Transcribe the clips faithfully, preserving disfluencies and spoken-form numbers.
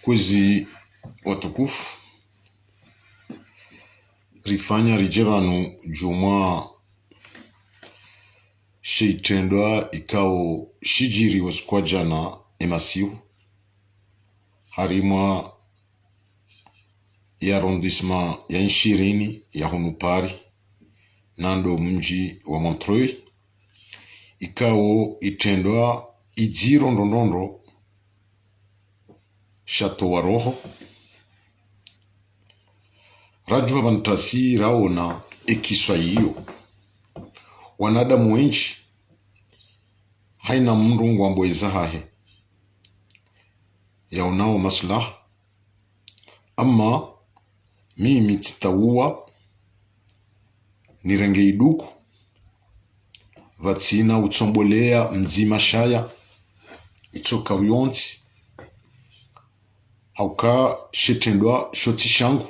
Kwezi watukufu, rifanya ridje pvanu djumwa she itrendwa ikao shidjiri wo usiku wa djana emasihu, harimwa ye arrondissement ya Nshirini ya hunu Paris, na ndo mdji wa Montreuil, ikao itrendwa idziro ndrondrondro shatowa roho. Radjuha pvanu ntasi raona ekiswa iyo. Wanadamu wendji, haina mndru ngwambo eza hahe yaonao maslaha. Ama mimi tsitsaha nirenge iduku, pvatsina utsombolea mdzima shaya, itsoka uyontsi, hauka she itrendwa shotsi shangu.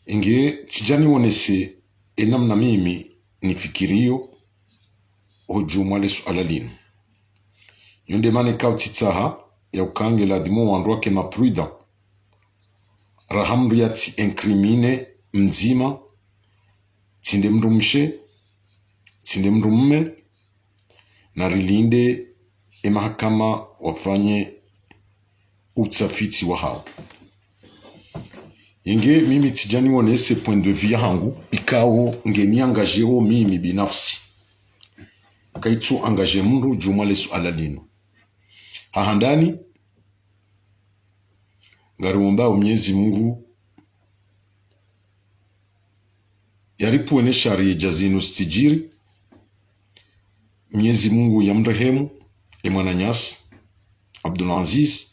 Inge tsidja nionese enamna mimi nifikirio ho djumwa le suala linu. Yo nde mana ikao tsitsaha yauka nge ladhimu wandru wake ma prudent. Raha mndru yatsi incriminer mdzima, tsi nde mndru mshe, tsi nde mndru mme, na rilinde emahakama wafanye utsafiti wahao. Inge mimi tsidja nionese point de vue yahangu, ikao nge niengageo mimi binafsi. Kaitsu engager mndru djumwa le suala linu. Ha handani, ngariomba o Mnyezi Mungu yaripvuwe ne shari yedja zinu zitsidjiri. Mnyezi Mungu yamrehemu emwananyasi Abdul Aziz,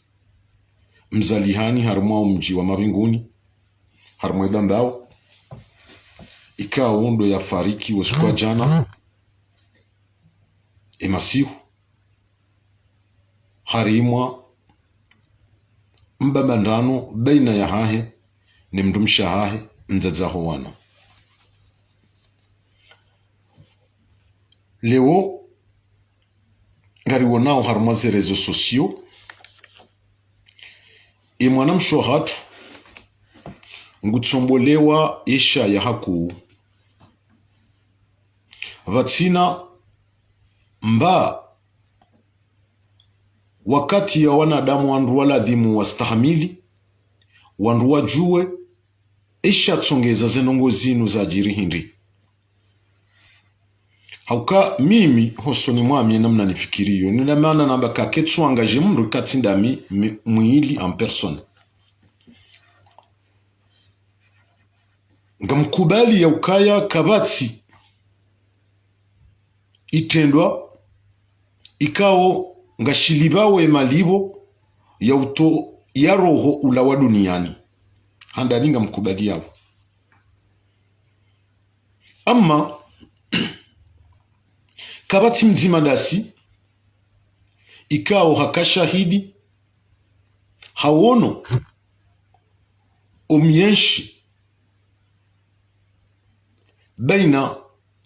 mzalihani harimwa omdji wa Mavinguni, harimwa Ibambao, ikao ndo yafariki wo usiku wa djana emasihu, harimwa mbambandrano baina yahahe ne mndru mshe wahahe, mdzadze waho wana. Leo ngarionao harimwa ze réseaux sociaux, emwanamshe wahatru ngutsombolewa eshaya hakuu. Pvatsina mba wakati ya wanadamu wandru waladhimu wastahamili, wandru wadjuwe esha tsongeza ze ndrongoo zinu zadjiri hindri. Hauka mimi hosoni mwami enamna nifikirio, nina mana namba ka ketsu engager mndru katsi ndami mi-, mwili en personne. Ngamkubali yaukaya kapvatsi itrendwa ikao ngashilipvao emalipvo ya utowa roho ulawa duniani. Handani ngamkubali yao. Ama kapvatsi mdzima dasi ikao haka shahidi, haono omyenshi baina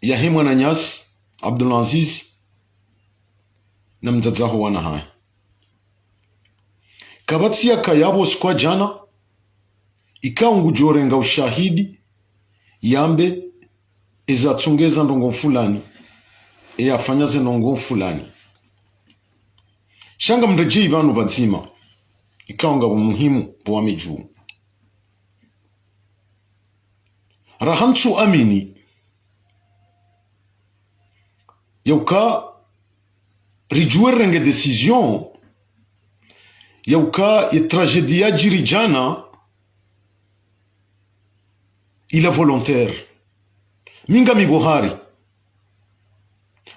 yahe mwananyasi Abdul Aziz na mdzadze waho wana hahe. Kapvatsi yakaya pvo usiku wa djana ikao ngudjorenga ushahidi, yambe eza tsongeza ndrongoo fulani, eyafanya ze ndrongoo fulani. Sha ngamredjeyi pvanu pvadzima, ikao ngapvo muhimu pvo wamedjuu. Raha ntsu amini yauka ridjuwe rirenge décision yauka ye tragédie yadjiri djana ila volontaire. Mi ngami pvo hari,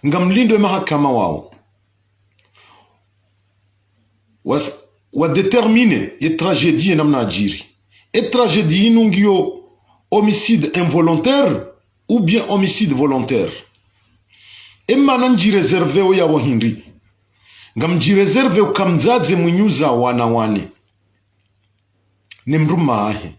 ngamlindo emahakama wao wa, wa déterminer ye tragédie enamna yadjiri. E tragédie inu ngiyo homicide involontaire ou bien homicide volontaire? Emana ndjiréservéo yapvo hindri? Ngamdjiréservéo uka mdzadze mwinyi uza wana wane ne mdrume wahe.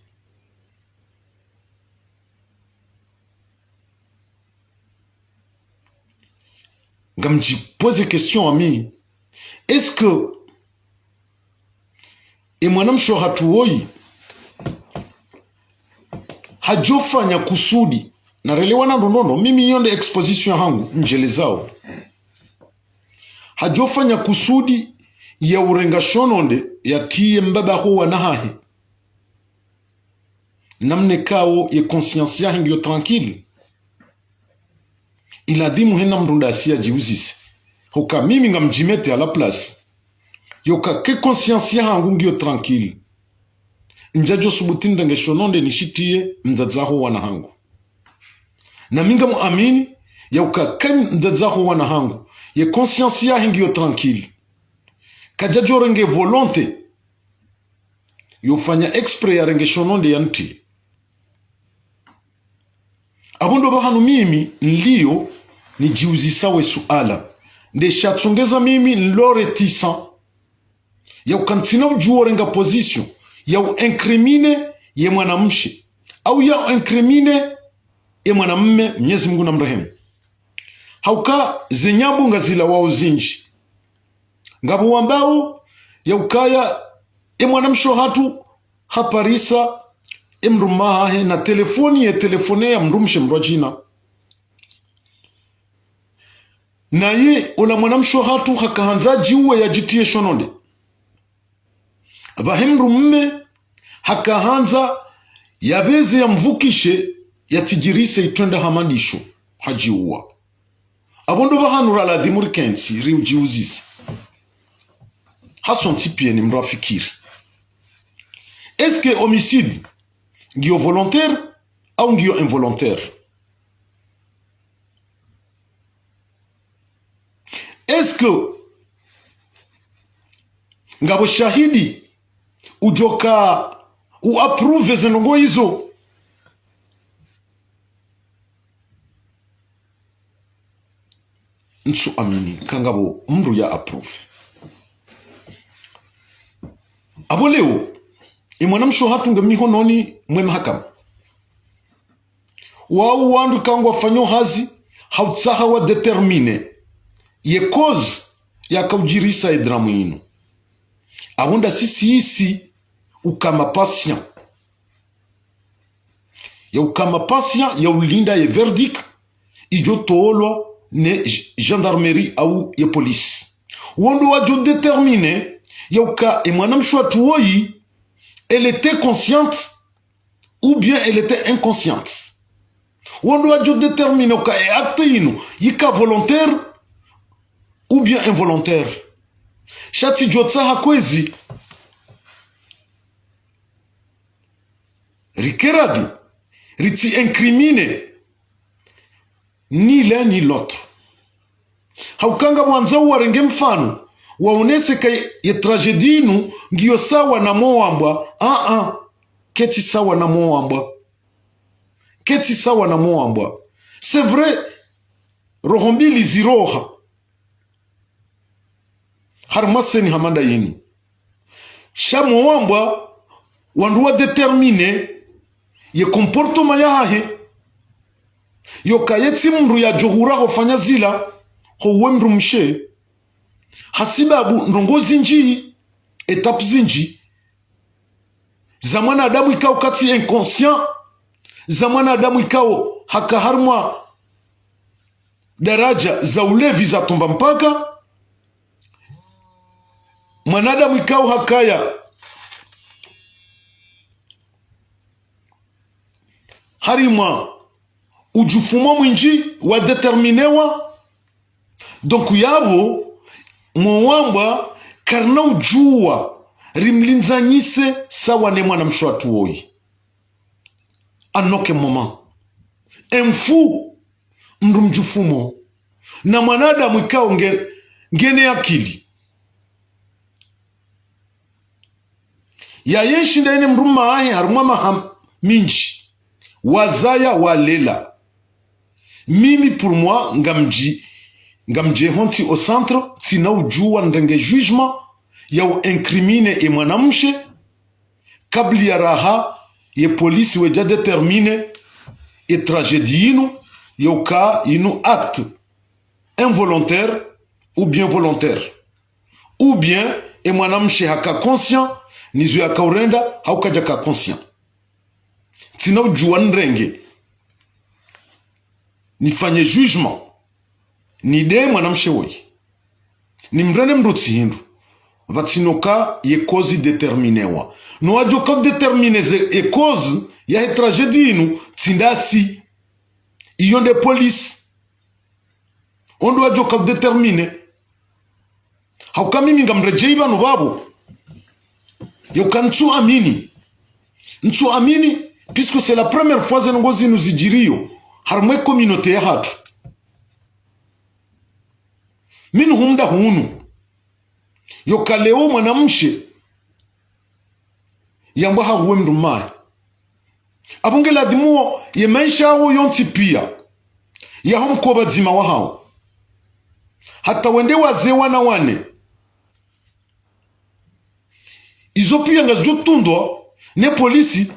Ngamdjiposer question ami, est-ce que e mwanamshe hatru woyi, hadjofanya kusudi, na relewana ndro nono, mimi iyo nde exposition yahangu, ndjelezao. Hadjofanya kusudi ya urenga shononde yatiye mbaba ho wana hahe. Namna ikao ye conscience yahe ngiyo tranquille. Iladhimu hena mndru ndasi yadjiuzise. Hoka mimi ngamdjimete à la place. Yoka ke conscience yahangu ngiyo tranquille, ndjadjo subuti nirenge shononde nishitiye mdzadze ho wana hangu. Na mi ngamuamini, yauka ke mdzadze ho wana hangu, ye conscience yahe ngiyo tranquille, kadjadjo renge volonté yofanya exprès yarenge shononde yanitiye. Apvo ndo pvahanu mimi niliyo nidjiuzisao ye suala. Nde sha tsongeza mimi nilo réticent. Yauka ntsina udjuo renga position ya u incriminer ye mwanamshe, au ya u incriminer ye mwanamme, Mnyezi Mungu namrehemu. Hauka ze nyambo ngazilawao zindji. Ngapvo wambao yaukaya e mwanamshe hatru haparisa e mdrumme hahe na telefoni, ye telefoni ya mdrumshe mdru wa djina. Naye ola mwanamshe hatru hakahandza adjiuwe yadjitiye shononde. Pvahe mdrumme hakahandza yapveze yamvukishe yatsidjirise itrenda ha mandisho hadjiuwa. Apvo ndo pvahanu raladhimu rikentsi riudjiuzise. Hasontsi piya ni mdru afikiri. Est-ce que homicide ngiyo volontaire au ngiyo involontaire? Est-ce que ngapvo shahidi udjoka u approuve ze ndrongo izo? Ntsu amini ka ngapvo mdru ya approuve. Apvo leo, e mwanamshe hatru nge mihononi mwe mahakama. Wao wandru ikao ngwafanyo hazi ha utsaha wa déterminer ye cause yakaudjirisa ye drame inu. Apvo ndasi sisi uka ma patient. Ya uka ma patient ya ulinda ye verdict idjo tolwa ne g-, gendarmerie au ye police. Wo ndo wadjo déterminer ya uka e mwanamshe hatru woyi, elle était consciente ou bien elle était inconsciente. Wo ndo wadjo déterminer uka e acte inu yika volontaire ou bien involontaire. Sha tsidjo tsaha kwezi rike radhi, ritsi incriminer ni l'un ni l'autre. Hauka ngapvo wandzao warenge mfano, waonese ka ye, ye tragédie inu ngiyo sawa na mo wambwa. Ah, ah. Ketsi sawa na mo wambwa. Ketsi sawa na mo wambwa. C'est vrai, roho mbili ziroha harimwa scène hama nda inu. Sha mo wambwa wandru wa déterminer ye comportement yahahe. Yoka ye tsi mdru yadjo hura hofanya zila, ho uwe mdrumshe. Hasibabu ndrongo zindji, étapes zindji, za mwanadamu ikao katsi inconscient, za mwanadamu ikao haka harimwa daraja za ulevi za tomba mpaka, mwanadamu ikao hakaya harimwa udjufumo mwindji wa déterminewa. Donc yapvo, mo wambwa karina udjuwa rimlindzanyise sawa ne mwanamshe hatru woyi. À aucun moment. Emfu mdru mdjufumo. Na mwanadamu ikao nge, ngena akili. Yayenshi ndaye ne mdrumme wahe harumwa maha mindji. Wazaya, walela. Mimi, pour moi, ngamdji, ngamdje hontsi au centre, tsina udjuwa nirenge jugement ya u incriminer ye mwanamshe, kabla ya raha ye polisi wedja déterminer ye tragédie inu, yoka inu acte involontaire ou bien volontaire. Ou bien, ye mwanamshe haka conscient, Nizo yaka urenda, hauka djaka conscient. Tsina udjuwa nirenge, nifanye jugement, nideye mwanamshe woyi, nimrende mndru tsi hindru. Pvatsina uka ye cause idéterminewa. No wadjoka udétermine ze, ye cause yahe tragédie inu, tsi ndasi. Iyo nde police. Wo ndo wadjoka udétermine. Hauka mimi ngamredjeyi pvanu pvapvo. Yauka ntsu amini. Ntsu amini, puisque c'est la première fois ze ndrongo zinu zidjiriyo harimwa ye communauté yahatru. Mimi nihumda hunu. Yauka leo mwanamshe yambwa hauwe mndru mmahe. Apvo nge ladhimu wo ye maesha yawo yontsi piya, yaho mkoba dzima wahawo, hata wende waze wana wane. Izo piya ngazidjo tundwa ne police,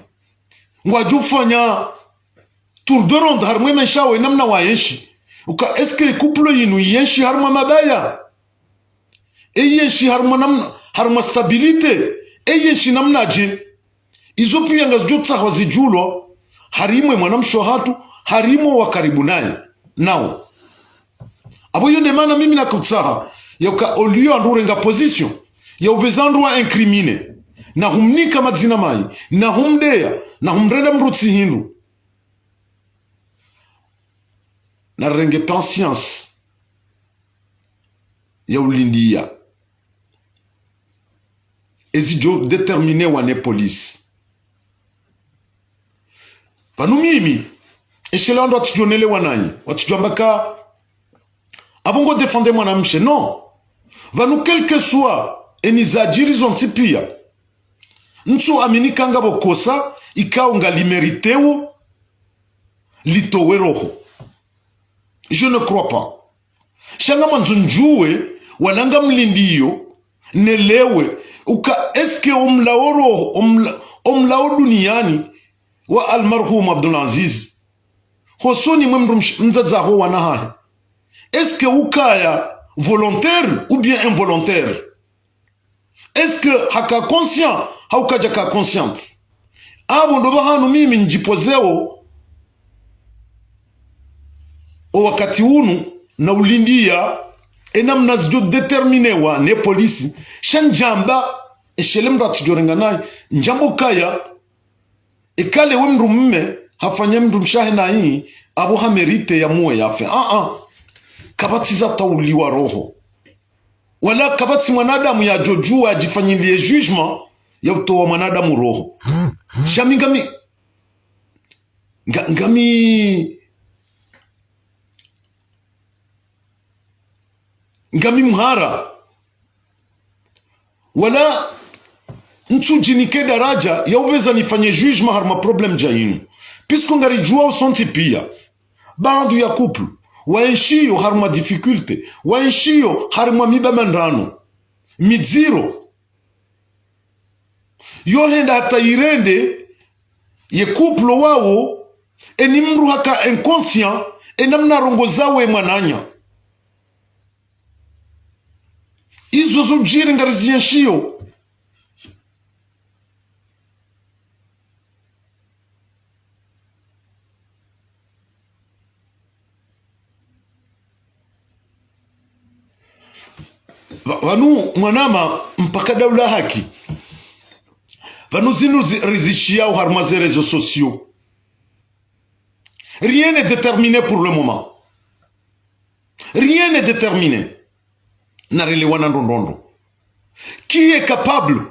ngwadjo fanya tour de ronde harimwa ye maesha yawo ye namna wayenshi. Uka est-ce que couple yinu yenshi harimwa mabaya? E yenshi harimwa namna, harimwa stabilité? E yenshi namnadje? Izo piya ngazidjo tsahwa zidjulwa, harimwa ye mwanamshe wahatru, harimwa wo wa karibu naye, nawo. Apvo iyo nde mana mimi nakutsaha, yauka au lieu wandru urenga position ya upveza wandru wa incriminer, na humnika madzina mayi, na humdeya, na humrenda mndru tsi hindru, narirenge patience ya ulindiya ezidjo déterminewa ne police. Pvanu mimi, eshela wandru watsidjo nelewa nanyi, watsidjo amba ka apvo ngo défendre mwanamshe, non. Pvanu quel que soit eni zadjiri zontsi piya, ntsu amini ka ngapvo kosa ikao ngalimeritewo litowe roho. Je ne crois pas. Sha ngamwandzo ndjuwe, wala ngamlindiyo, nelewe, uka est-ce que omlawo roho, omla-, omlawo duniyani wa almarhum Abdul Aziz, hosoni mwe mndru msh-, mdzadze waho wana hahe, est-ce que ukaya volontaire ou bien involontaire? Est-ce que haka conscient, hauka djaka conscient? Apvo ndo pvahanu mimi ndjipozeo o wakati unu, na ulindiya e namna zidjo déterminewa ne police. Sha ndjamba, eshele mndru atsidjo renga nayi, ndjamba ukaya, eka lewo mndru mme hafanya mndru mshe wahe nayi, apvo hamérite yamuwe yafe. Ah, ah. Kapvatsi za tauliwa roho. Wala kapvatsi mwanadamu yadjo djuwa yadjifanyiliye jugement ya utowa mwanadamu roho. Sha mi ngami, nga-, ngami, ngami mhara. Wala ntsudjinike daraja ya upveza nifanye jugement harimwa problème dja yinu. Puisque ngaridjuwao sontsi piya, baadhwi ya couple waenshiyo harimwa difficulté, waenshiyo harimwa miba mandrano, midziro, yo henda hata irende ye couple wawo, eni mndru haka inconscient, e namna arongozawo ye mwananya. Izo zodjiri ngarizienshiyo. Pva-, pvanu mwanama mpaka daula haki. Pvanu zinu zi-, rizishiyao harimwa ze réseaux sociaux. Rien n'est déterminé pour le moment. Rien n'est déterminé. Narelewana ndrondrondro. Qui est capable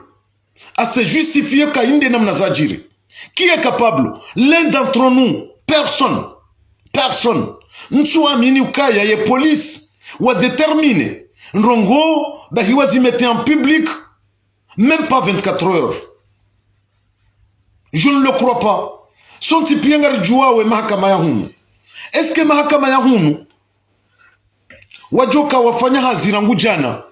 à se justifier ka inde namna zadjiri? Qui est capable? L'un d'entre nous, personne. Personne. Ntsu amini ukaya ye police wa déterminer ndrongoo bahi wazimete en public, même pas vingt-quatre heures. Je ne le crois pas. Sontsi piya ngaridjuwao ye mahakama ya hunu. Est-ce que mahakama ya hunu wadjoka wafanya hazi rangu djana,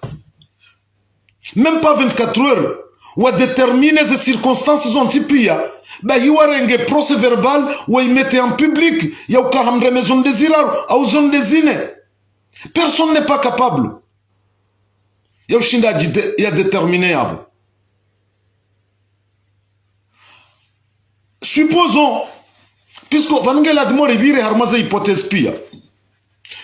même pas vingt-quatre heures, wa déterminer ze circonstances zontsi piya, bahi warenge procès-verbal, waimete en public, ya uka hamreme zo nde ziraru au zo nde zine? Personne n'est pas capable ya ushinda ya dé-, ya déterminer yapvo. Supposons, puisque pvanu nge ladhimu ripvire harumwa ze hypothèse pia.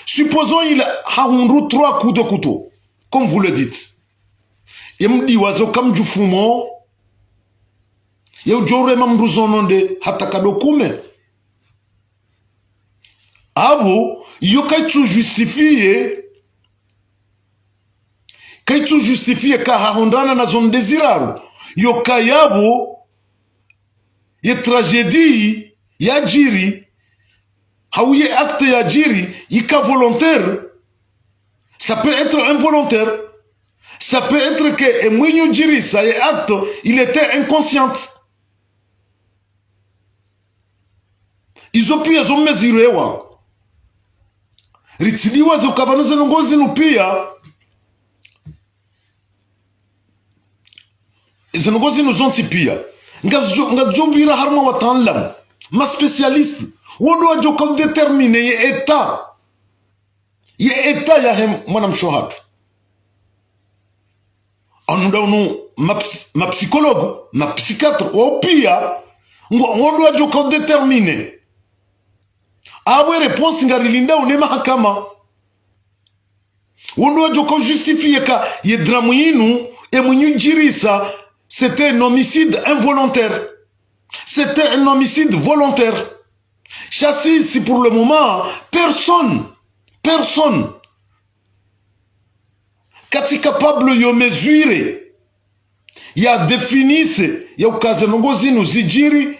Supposons il a hahundru trois coups de couteau, comme vous le dites. Ye mdiwaze uka mdjufumo, ye udjo urema mndru zo nonde hata ka dokume. Apvo, iyo kaitsu justifier, kaitsu justifier ka hahondana na zo nde ziraru. Iyo ka yapvo, ye tragédie yadjiri, hau ye acte yadjiri, ika volontaire, ça peut être involontaire. Ça peut être que e mwinyi udjirisa ye acte, il était inconscient. Izo pia zo mmezirewa. Ritsidiwaze uka pvanu ze ndrongoo zinu pia. Ze ndrongoo zinu zontsi pia. Ngazidjo, ngazidjo pvira harumwa wataalamu, ma spécialistes. Wo ndo wadjo ka udéterminer ye état. Ye état yahe mwanamshe hatru. Anu nda unu ma ps-, ma psychologue, ma psychiatre, wo pia, ngo, wo ndo wadjo ka udéterminer. Apvo e réponse ngarilindao ne mahakama. Wo ndo wadjo ka ujustifier ka ye drame yinu, e mwinyi udjirisa, c'était un homicide involontaire. C'était un homicide volontaire. Sha sisi, pour le moment, personne, personne katsi capable yo mesurer, ya définisse, ya uka ze ndrongoo zinu zidjiri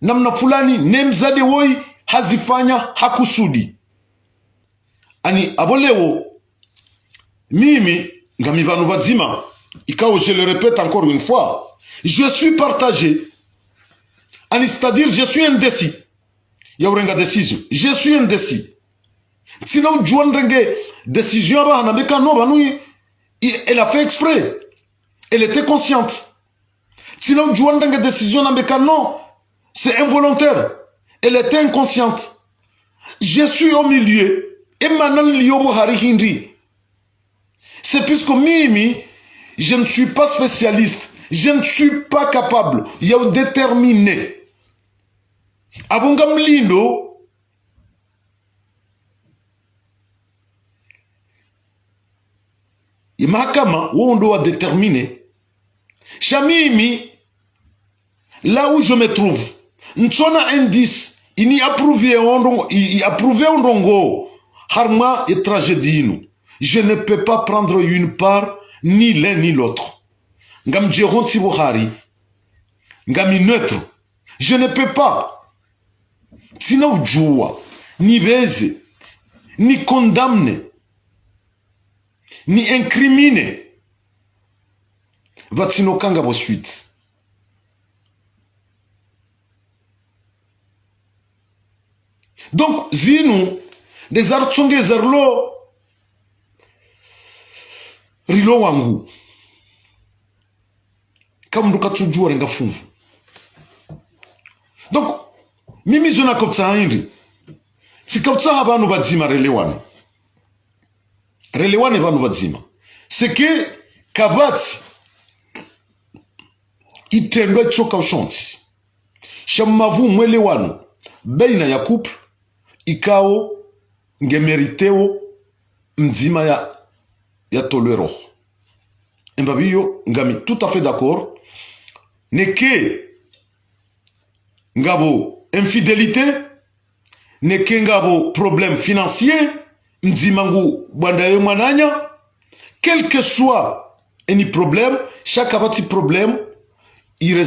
namna fulani, ne mdzadze woyi hazifanya ha kusudi. Ani apvo leo, mimi, ngami pvanu pvadzima, ikao, je le répète encore une fois, je suis partagé. Ani, c'est-à-dire, je suis indécis. Ya urenga décision. Je suis indécis. Tsina udjua ndrenge décision apvaha nambe ka non, pvanu i, i, elle a fait exprès. Elle était consciente. Tsina udjua ndrenge décision nambe ka non, c'est involontaire. Elle était inconsciente. Je suis au milieu. E mana nilio pvo hari hindri. C'est puisque mimi, je ne suis pas spécialiste. Je ne suis pas capable ya udéterminer. Apvo ngamlindo ye mahakama wo ndo wa déterminer. Sha mimi, là où je me trouve, ntsona indice ini approuver o ndrongo, i, i approuver o ndrongo harumwa ye tragédie yinu. Je ne peux pas prendre une part, ni l'un ni l'autre. Ngamdjeho ntsi pvo hari. Ngami neutre. Je ne peux pas. Tsina udjua nibeze, ni condamner, ni incriminer. Pvatsina uka ngapvo suite. Donc, zinu nde zaritsongeza rilo, rilo wangu. Ka mndru katsudjua renga funvu. Donc, mimi zo nakotsaha hindri. Tsikotsaha pvanu pvadzima relewane. Relewane pvanu pvadzima. C'est que kapvatsi itrendwa itsoka ushontsi sha mmavu mwelewano baina ya couple ikao nge mériteo mdzima ya, ya tolwe roho. Embapvi iyo ngami tout à fait d'accord. Neke ngapvo infidélité, neke ngapvo problème financier, mdzima ngu bwandaye mwananya, quel que soit any problème, sha kapvatsi problème ire,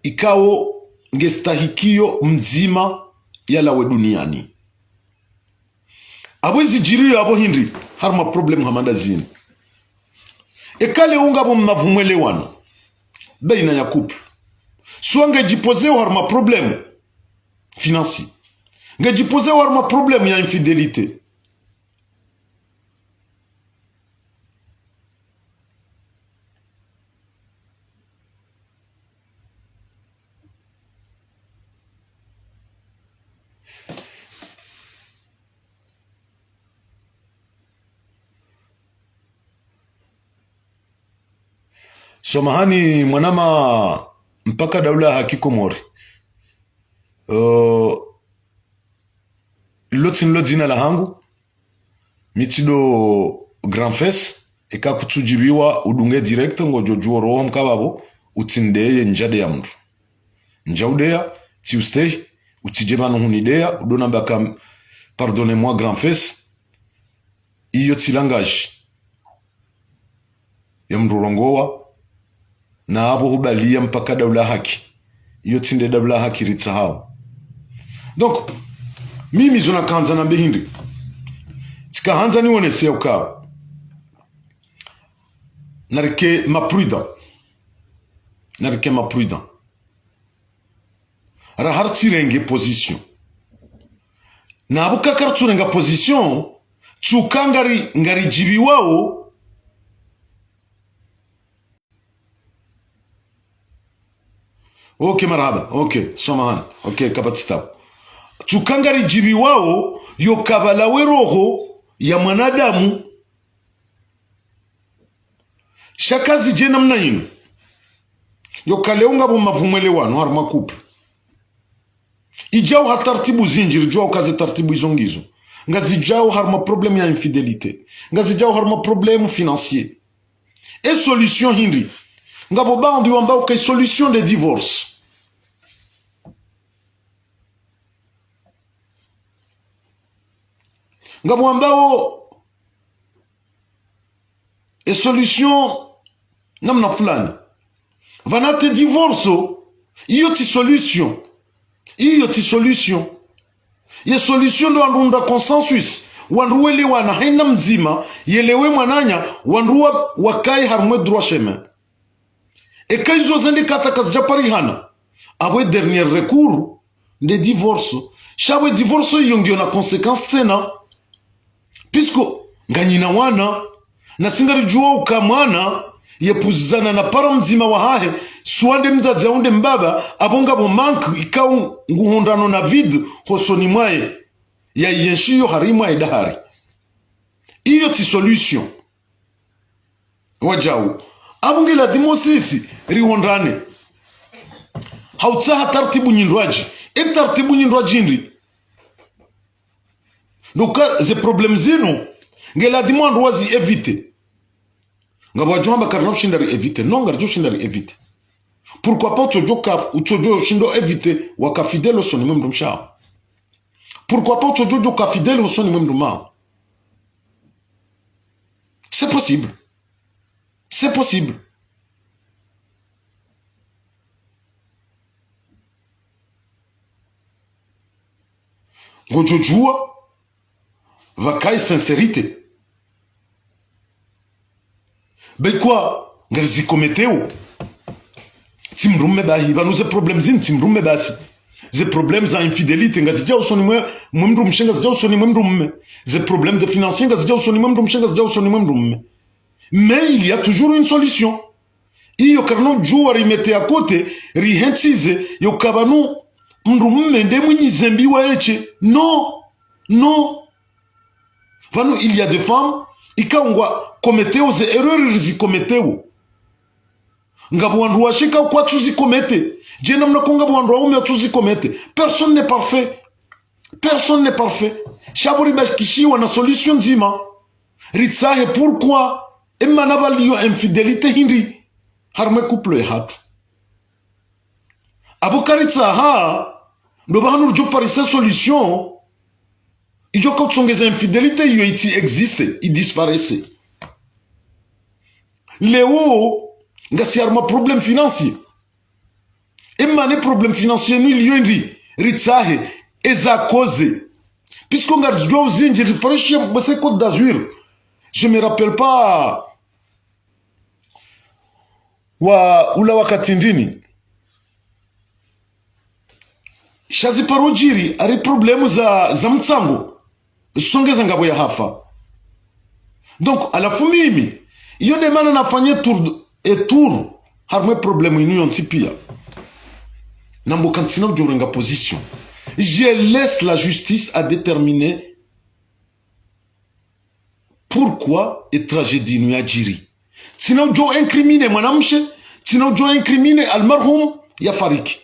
ikao nge stahikio mdzima yalawe duniani. Apvo zidjiriyo apvo hindri, harumwa problème hama nda zinu. Eka leo ngapvo mmavu mwelewano baina ya couple, swa nge djipozeo harumwa problème financier, nge djipozeo harumwa problème ya infidélité. Samahani mwanama mpaka daula ya haki Komori. Euh, lo tsi nlo dzina lahangu, mi tsi ndo Grand Fess, eka kutsudjibiwa udunge direct, ngodjo djuwa roho mkababo, utsi ndeye ndja deya mndru. Ndja udeya, tsi ustehi, utsidje pvanu hunideya, udo namba ka, pardonnez-moi Grand Fess, iyo tsi langage ya mndru rongowa, na apvo hubaliya mpaka daula ya haki. Iyo tsi nde daula ya haki ritsahao. Donc, mimi zo nakandza nambe hindri. Tsikahandza niwonese uka narike ma prudent. Narike ma prudent. Raha ritsirenge position. Na apvo kaka ritsurenga position, tsuka ngari, ngaridjibiwao. Ok, marahaba. Ok, samahani. Ok, kapvatsi tabu. Tsuka ngaridjibiwao, yo kabala we roho ya mwanadamu. Sha kazidje namna inu. Yo kale ungapvo mavumwelewano harumwa couple. Idjao ha taratibu zindji, ridjuwa uka ze taratibu izo ngizo. Ngazidjao harumwa problème ya infidélité. Ngazidjao harumwa problème financier. E solution hindri? Ngapvo baadhwi wambao uka e solution nde divorce. Ngapvo wambao e solution namna fulani. Pvanu ata e divorce, iyo tsi solution. Iyo tsi solution. Ye solution ndo wandru unda consensus, wandru welewana, haina mdzima yelewe mwananya, wandru wa, wakaye harumwa e droit chemin. Eka izo zende kata kazidja parihana, apvo e dernier recours nde divorce. Sha apvo e divorce iyo ngiyo na conséquence tsena. Puisque nganyina wana, nasi ngaridjuwa uka mwana yepvuzana na parent mdzima wahahe, swa nde mdzadze au nde mbaba, apvo ngapvo manque ikao nguhundrano na vide hosoni mwaye, ya yenshiyo harimwa e dahari. Iyo tsi solution. Wadjau. Apvo nge ladhimu sisi rihundrane. Ha utsaha taratibu nyindji. E taratibu nyindji ndri? Ndo uka ze problème zinu, nge ladhimu wandru wazi éviter. Ngapvo wadjo hamba karina ushinda ri éviter. Non, ngaridjo shinda ri éviter. Pourquoi pas utsodjo ka, utsodjo shindo éviter waka fidèle hosoni mwe mndru mshe waho? Pourquoi pas utsodjo djo ka fidèle hosoni mwe mndru mme waho? C'est possible. C'est possible. Ngodjo djuwa, pvakayi sincérité. Be kwa, ngarizi commettre wo. Tsi mndru mme bahi, pvanu ze problèmes zinu, tsi mndru mme basi. Ze problèmes za infidélité, ngazidjao hosoni mwe, mwe mndru mshe, ngazidjao hosoni mwe mndru mme. Ze problèmes de financier, ngazidjao hosoni mwe mndru mshe, ngazidjao hosoni mwe mndru mme. Mais il y a toujours une solution. Iyo karina udjuwa ri mettre à côté, rihentsize, yo uka pvanu mndru mme nde mwinyi zembi wa eshe. Non. Non. Pvanu, il y a des femmes, ikao ngwa commettre wo ze erreurs rizi commettre wo. Ngapvo wandru washe ikao kwatsu zi commettre. Djeli namna ko ngapvo wandru waume watsu zi commettre. Personne n'est parfait. Personne n'est parfait. Sha apvo ribakishiwa na solution ndzima. Ritsahe pourquoi, e mana pvaliyo infidélité hindri harumwa e couple yahatru. Apvo karitsaha, ndo pvahanu ridjo parisa solution, idjo ka utsongeza infidélité iyo itsi existe, i disparaisse. Leo, ngasi harumwa problème financier. E mana e problème financier inu iliyo hindri, ritsahe, eza cause. Puisque ngaridjuwa uzindji, riparishe, bwese Côte d'Azur. Je me rappelle pas. Wa, ula wakati ndrini. Sha ziparo djiri, hari problème za, za mtsango. Zisongeza ngapvo ya hafa. Donc, halafu mimi, iyo nde mana nafanye tour, e tour, harumwa e problème inu yontsi pia. Nambe uka ntsina udjo urenga position. Je laisse la justice à déterminer pourquoi e tragédie inu yadjiri. Tsina udjo incriminer mwanamshe, tsina udjo incriminer almarhum, yafariki.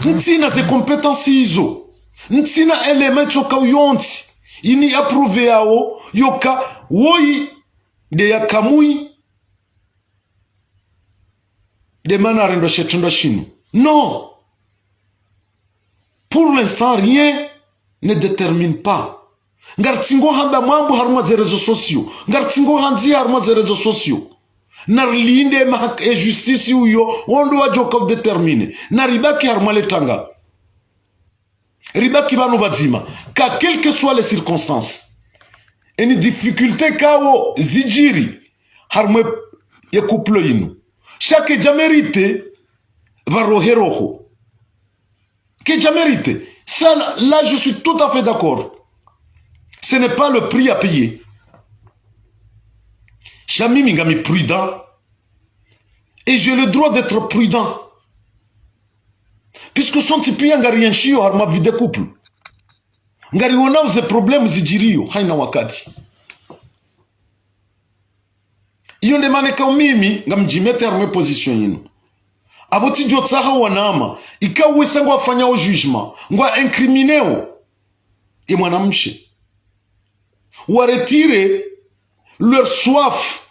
Ntsina ze compétences izo. Ntsina élément itsoka uyontsi ini approuvé yawo yoka woyi nde yakamuyi nde mana arendwa she trendwa shinu. Non. Pour l'instant, rien ne détermine pas. Ngaritsingo hamba mwambo harumwa ze réseaux sociaux. Ngaritsingo handzi harumwa ze réseaux sociaux. Narilinde maha-, e justice uyo, wondo wadjoka udéterminer. Naribaki harumwa le tanga. Ribaki pvanu pvadzima. Ka quelles que soient les circonstances. Eni difficulté kawo zidjiri harumwa ye couple yinu. Sha kedja mérité pvarohe roho. Kedja mérité. Ça, là, je suis tout à fait d'accord. Ce n'est pas le prix à payer. Sha mimi ngami prudent. Et j'ai le droit d'être prudent. Puisque sontsi pia ngarienshiyo harumwa vie de couple. Ngarionao ze problèmes zidjiriyo, hayina wakati. Iyo nde mana ikao mimi ngamdjimete harumwa e position yinu. Apvo tsidjotsaha wanama, ikao wesa ngwafanyao jugement, ngwa incrimineo ye mwanamshe, wa retirer leur soif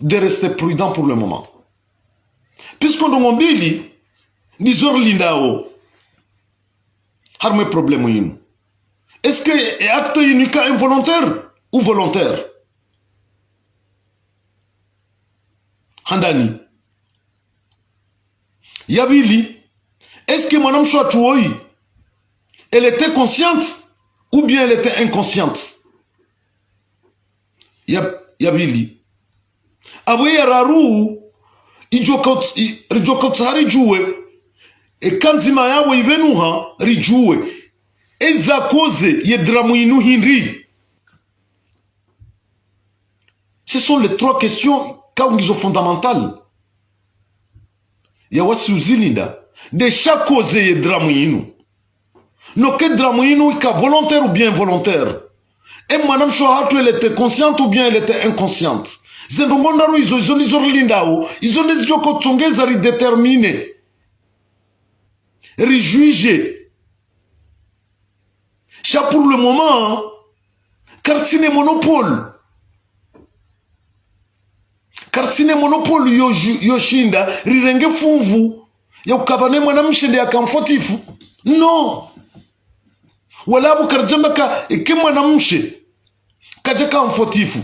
de rester prudent pour le moment. Puisque ndrongoo mbili ndizo rilindao harumwa e problème yinu. Est-ce que e acte yinu ika involontaire ou volontaire? Handani. Ya pvili, est-ce que mwanamshe watru woyi, elle était consciente ou bien elle était inconsciente? Ya, ya pvili. Apvo ya raru, idjoka uts-, i-, ridjoka utsaha ridjuwe. Eka ndzima yapvo ipvenuha, ridjuwe. Eza causer ye drame yinu hindri? Ce sont les trois questions ikao ngizo fondamentales. Ya wasi uzilinda, nde sha causer ye drame yinu. No ke drame yinu ika volontaire ou bien involontaire. E mwanamshe wahatru, elle était consciente ou bien elle était inconsciente. Ze ndrongoo ndraru izo, izo ndizo rilindao, izo ndezidjoka utsongeza ridéterminer, rijuger. Sha pour le moment, karitsina e monopole. Karitsina e monopole yo ju-, yoshinda rirenge funvu ya ukaya pvanu e mwanamshe nde yaka mfotifu. Non. Wala apvo karidjamba ka, eke mwanamshe kadjaka mfotifu,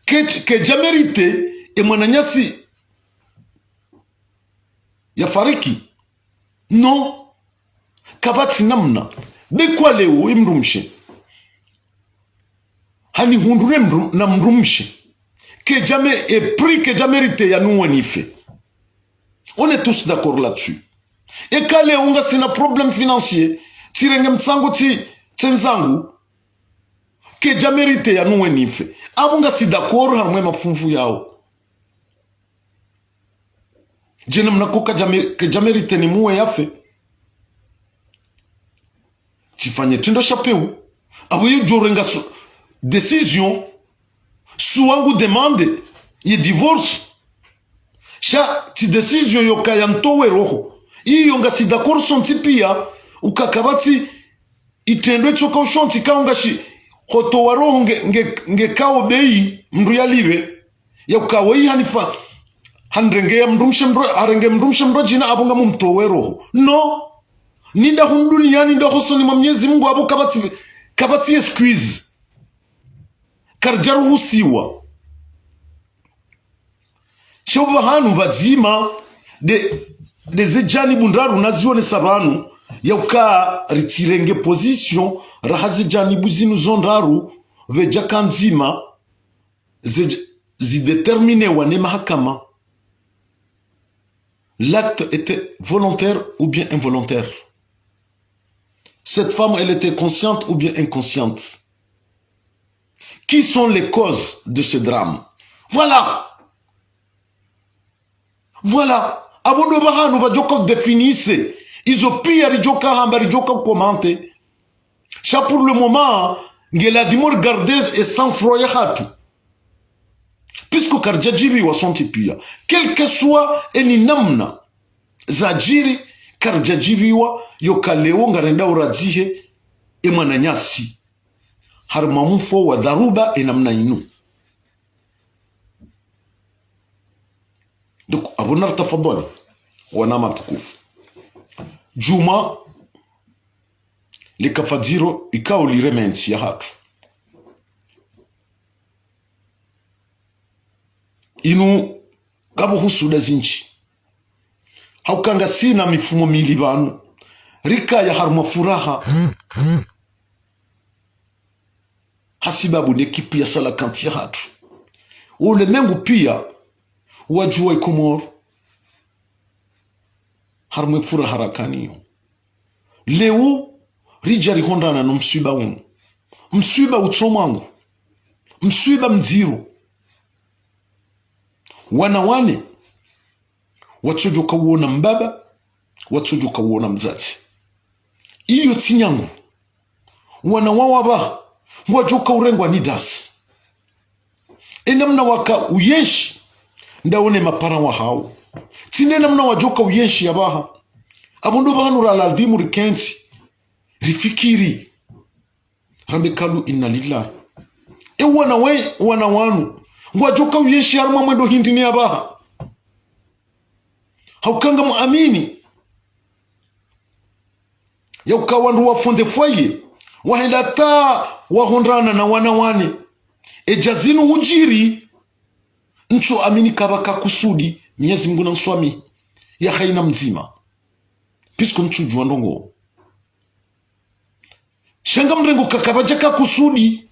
ke, kedja mérité e mwananyasi yafariki. Non. Kapvatsi namna. Be kwa leo, e mdrumshe hanihundru ne mdru-, na mdrumshe, kedja mé-, e prix kedja mérité ya nuwe nife. On est tous d'accord là-dessus. Eka leo ngasina problème financier, tsirenge mtsango tsi, tsendzangu, kedja mérité ya nuwe nife. Apvo ngasi d'accord harumwa e mafunvu yao. Djena mna ko kadja mé-, kedja mérité nimuwe yafe. Tsifanye trendwa sha pewu. Apvo yo djorenga su-, décision, suwa ngu demande ye divorce. Sha tsi décision yoka ya ntowe roho. Iyo ngasi d'accord sontsi pia, uka kapvatsi itrendwa itsoka ushontsi kao ngashi hotowa roho nge, nge, nge kao beyi mndru yalipve. Ya ukaya woyi hanifa, hanirenge ya mdrumshe mdru, harenge mdrumshe mdru djina apvo ngamumtowe roho. Non. Ninda hunu duniyani, ninda hosoni mwa Mnyezi Mungu, apvo kapvatsi, kapvatsi excuse. Karidja ruhusiwa. Sha pvahanu pvadzima nde, nde ze janibu ndraru nazionesa pvanu, ya ukaya ritsirenge position raha ze janibu zinu zo ndraru, pvedjaka ndzima, ze j-, zidéterminewa ne mahakama. L'acte était volontaire ou bien involontaire? Cette femme, elle était consciente ou bien inconsciente? Qui sont les causes de ce drame? Voilà. Voilà. Apvo ndo pvahanu pvadjoka définir. Izo pia ridjoka hamba, ridjoka commenter. Sha pour le moment, nge ladhimu regarder e sang-froid yahatru. Puisque karidja djipviwa sontsi pia. Quel que soit eni namna zadjiri, karidjadjiriwa, yoka leo ngarendao radzihe, e mwananyasi. Harimwa mfo wa dharuba, e namna inu. Donc, apvo nari tafadhali, wana matukufu. Djumwa, lika fadziro, ikao lireme ntsi yahatru. Inu, ngapvo husuda zindji. Hauka ngasina mifumo mili pvanu. Rikaya harumwa furaha. Hasibabu ne ekipu ya Cœlacanthes yahatru. Ulemengu pia, wadjuwa e Komori. Harumwa e furaha rakanayo. Leo, ridja rihundrana no mswiba unu. Mswiba utso mwangu. Mswiba mdziro. Wana wane, watsodjoka uona mbaba, watsodjoka uona mdzadze. Iyo tsi nyangu. Wana wawo apvaha, ngwadjoka urengwa ni dasi. E namna waka uyenshi, ndawo ne mapara wahawo. Tsi ne namna wadjoka uyenshi apvaha. Apvo ndo pvanu ra ladhimu rikentsi, rifikiri. Rambe kalu inna lillahi. E wana we, wana wanu, ngwadjoka uyenshi harumwa mwendo hindri ne apvaha. Hauka ngamuamini. Yauka wandru wafonde fwaye, wahenda hata wahundrana na wana wane. Edja zinu hudjiri, ntsu amini kapvaka kusudi, Mwenyezi Mungu na nswamihi, ya haina mdzima. Puisque ntsudjuwa ndrongo. Sha ngamrengo ka kapvadjaka kusudi.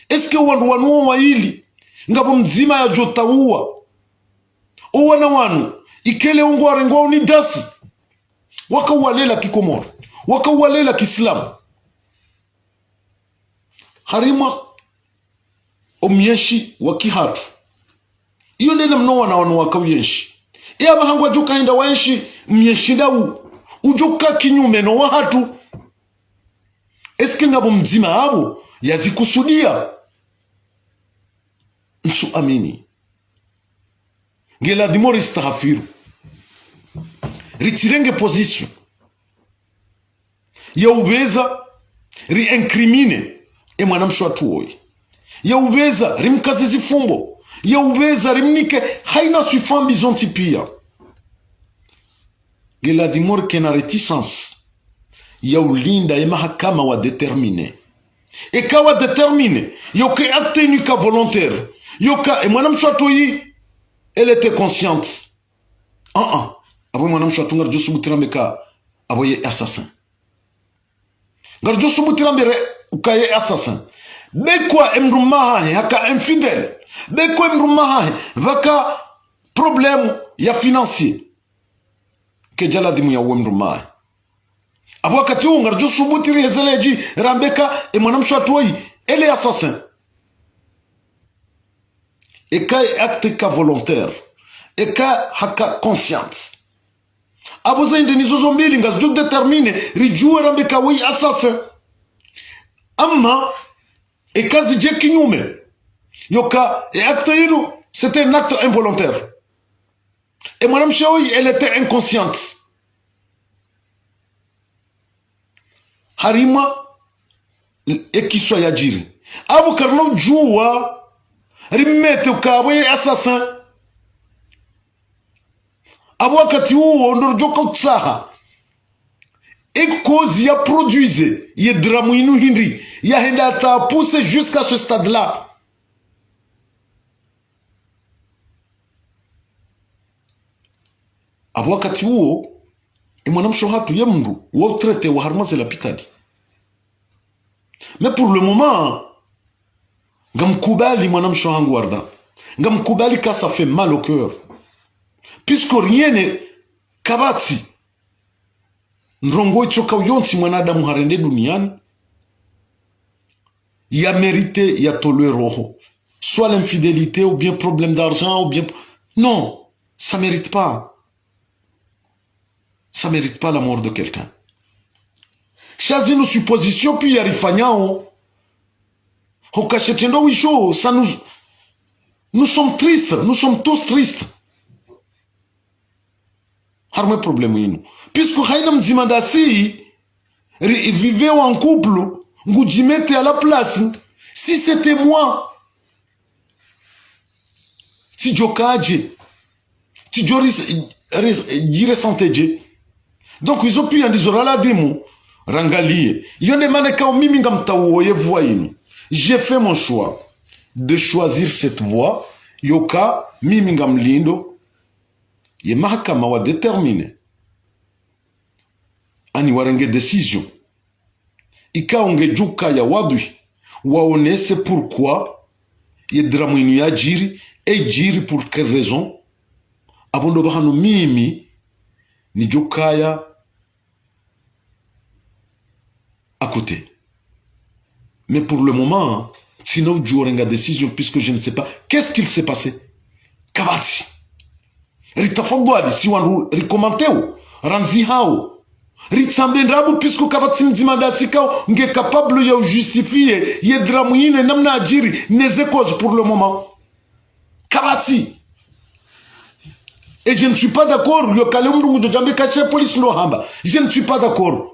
Est-ce que wandru wanu wo waili, ngapvo mdzima yadjotauwa? O wana wanu, ikele ungo warengwa unidasi. Waka uwalela kikomori. Waka uwalela kiislamu. Harimwa omyenshi wa kihatru. Iyo nde namna wana wanu waka uyenshi. E apvaha ngwadjoka henda wayenshi myenshi ndawu, udjoka kinyume no wahatru. Est-ce que ngapvo mdzima apvo yazikusudia? Ntsu amini. Nge ladhimu ristahafiru. Ritsirenge position ya upveza ri incrimine e mwanamshe watru woyi. Ya upveza rimkaze zifumbo. Ya upveza rimnike haina swifa mbi zontsi pia. Nge ladhimu rikena réticence ya ulinda ye mahakama wa déterminer. Eka wa déterminer, yoka e acte inu ika volontaire, yoka e mwanamshe watru woyi, elle était consciente. Ah, ah. Apvo e mwanamshe watru ngaridjo subuti rambe ka apvo ye assassin. Ngaridjo subuti rambe re uka ye assassin. Be kwa e mdrume wahahe haka infidèle. Be kwa e mdrume wahahe pvaka problème ya financier. Kedja ladhimu yauwe mdrume wahahe. Apvo wakati uwo ngaridjo subuti riheze ledji rambe ka e mwanamshe watru woyi, elle est assassin. Eka e acte ika volontaire. Eka haka consciente. Apvo zahindri nizo zo mbili ngazidjo déterminer, ridjuwe rambe ka woyi assassin. Ama, eka zidje kinyume, yoka e acte inu, c'était un acte involontaire. E mwanamshe woyi, elle était inconsciente. Harimwa e kiswa yadjiri. Apvo karina udjuwa rimete uka apvo ye assassin. Apvo wakati uwo ndo ridjoka utsaha e cause ya produise ye drame inu hindri, yahenda hata pousse jusqu'à ce stade-là. Apvo wakati uwo, e mwanamshe wahatru ye mndru wa utraité wa harimwa ze lapitali. Mais pour le moment, ngamkubali mwanamshe wahangu Warda. Ngamkubali ka ça fait mal au cœur. Puisque rien ne kapvatsi ndrongo itsoka uyontsi mwanadamu harende duniani ya mérité yatolwe roho. Soit l'infidélité, ou bien problème d'argent, ou bien... Non, ça mérite pas. Ça mérite pas la mort de quelqu'un. Sha zinu supposition pia rifanyao. Hoka she trendo wisho, ça nous, nous sommes tristes, nous sommes tous tristes. Harumwa ye problème inu. Puisque hayina mdzima ndasi, ri, vivre en couple, ngudjimete à la place. Si c'était moi, tsidjo kadje, tsidjo ris-, ris-, djiressentir dje. Donc, izo piya ndizo ra ladhimu rangalie. Iyo nde mana ikao mimi ngamtsaho ye voie inu. J'ai fait mon choix de choisir cette voie, yoka mimi ngamlindo ye mahakama wa déterminer, ani warenge décision ikao ngedjo kaya wadhwihi, waonese pourquoi ye drame inu yadjiri, edjiri pour quelle raison. Apvo ndo pvahanu mimi nidjo kaya à côté. Mais pour le moment, tsina udjuwa urenga décision, puisque je ne sais pas qu'est-ce qu'il s'est passé. Kapvatsi. Ritafadhwali, si wandru rikomenteo, randzihao, ritsambe ndrabo, puisque kapvatsi mdzima ndasi ikao nge capable ya ujustifier ye drame inu, namna yadjiri, ne ze causes pour le moment. Kapvatsi. Et je ne suis pas d'accord, yoka le mndru ngudjo djambe ka she police ndo hamba. Je ne suis pas d'accord.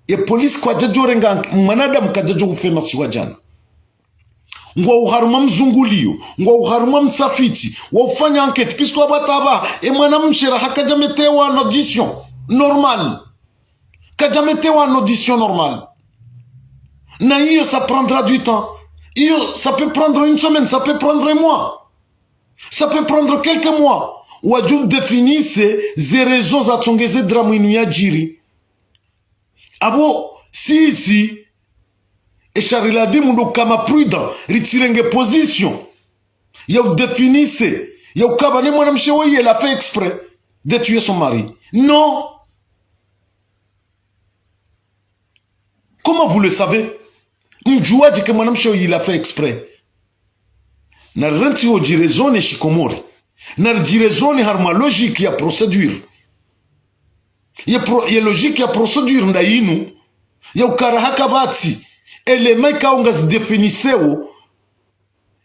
Ye police kwadjadjo renga, mwanadamu kadjadjo hufa masihu ya djana. Ngwao harumwa mzunguliyo, ngwao harumwa mtafiti, wa ufanya enquête, puisque wapvo hata apvaha, ye mwanamshe raha kadjametewa en audition normale. Kadjametewa en audition normale. Na iyo, ça prendra du temps. Iyo, ça peut prendre une semaine, ça peut prendre un mois. Ça peut prendre quelques mois. Wadjo définir ze raisons zatsongeza ye drame inu yadjiri. Apvo, sisi, esha riladhimu ndo kaya prudent, ritsirenge position ya udéfinir, ya ukaya ne mwanamshe woyi, il a fait exprès de tuer son mari. Non. Comment vous le savez ? Mdjuwadje ke mwanamshe woyi, il a fait exprès ? Narirantsi ho djiraisonner shikomori. Naridjiraisonner harumwa logique ya procédure. Ye pro-, ye logique ya procédure nda inu, ya ukaya kapvatsi éléments ikao ngazidéfiniseo,